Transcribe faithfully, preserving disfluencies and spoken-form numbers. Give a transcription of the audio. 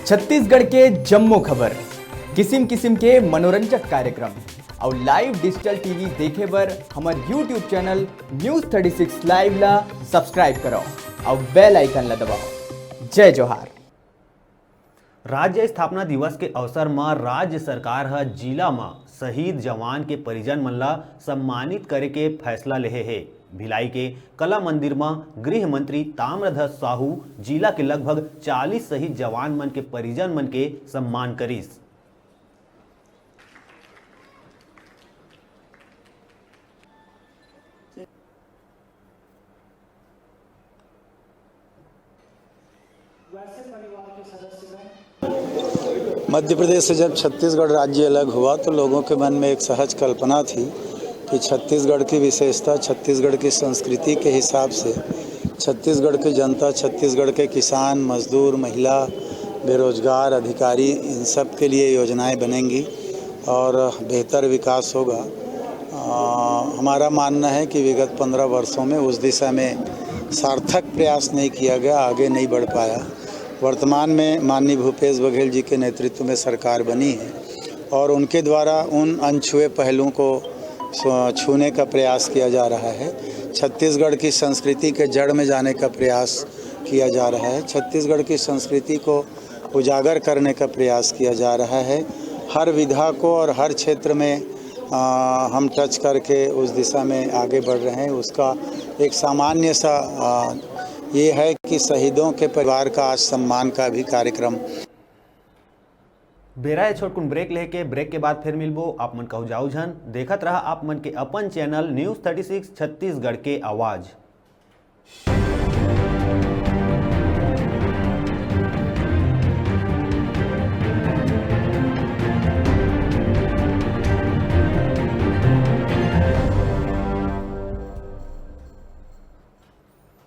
छत्तीसगढ़ के जम्मो खबर, किसिम किसिम के मनोरंजक कार्यक्रम अउ लाइव डिजिटल टीवी देखे बर हमर YouTube channel news thirty six live ला सब्सक्राइब करव अउ बेल आइकन ला दबाव। जय जोहार। राज्य स्थापना दिवस के अवसर म राज्य सरकार ह जिला म शहीद जवान के परिजन मन ला सम्मानित करे के फैसला लेहे हे। भिलाई के कला मंदिर म गृह मंत्री ताम्रध्वज साहू जिला के लगभग चालीस शहीद जवान मन के परिजन मन के सम्मान करिस। मध्य प्रदेश से जब छत्तीसगढ़ राज्य अलग हुआ तो लोगों के मन में एक सहज कल्पना थी कि छत्तीसगढ़ की विशेषता, छत्तीसगढ़ की संस्कृति के हिसाब से छत्तीसगढ़ की जनता, छत्तीसगढ़ के किसान, मजदूर, महिला, बेरोजगार, अधिकारी, इन सब के लिए योजनाएं बनेंगी और बेहतर विकास होगा। अ, हमारा मानना है कि विगत पन्द्रह वर्षों में उस दिशा में सार्थक प्रयास नहीं किया गया, आगे नहीं बढ़ पाया। वर्तमान में माननीय भूपेश बघेल जी के नेतृत्व में सरकार बनी है और उनके द्वारा उन अनछुए पहलुओं को छूने का प्रयास किया जा रहा है। छत्तीसगढ़ की संस्कृति के जड़ में जाने का प्रयास किया जा रहा है। छत्तीसगढ़ की संस्कृति को उजागर करने का प्रयास किया जा रहा है। हर विधा को और हर क्षेत्र में आ, हम टच करके उस दिशा में आगे बढ़ रहे हैं। उसका एक सामान्य सा आ, ये है कि शहीदों के परिवार का आज सम्मान का भी कार्यक्रम। बेरा है छोटकुन ब्रेक लेके, ब्रेक के बाद फिर मिलबो। आप मन कहू जाऊ झन, देखत रहा आप मन के अपन channel news thirty six Chhattisgarh के आवाज़।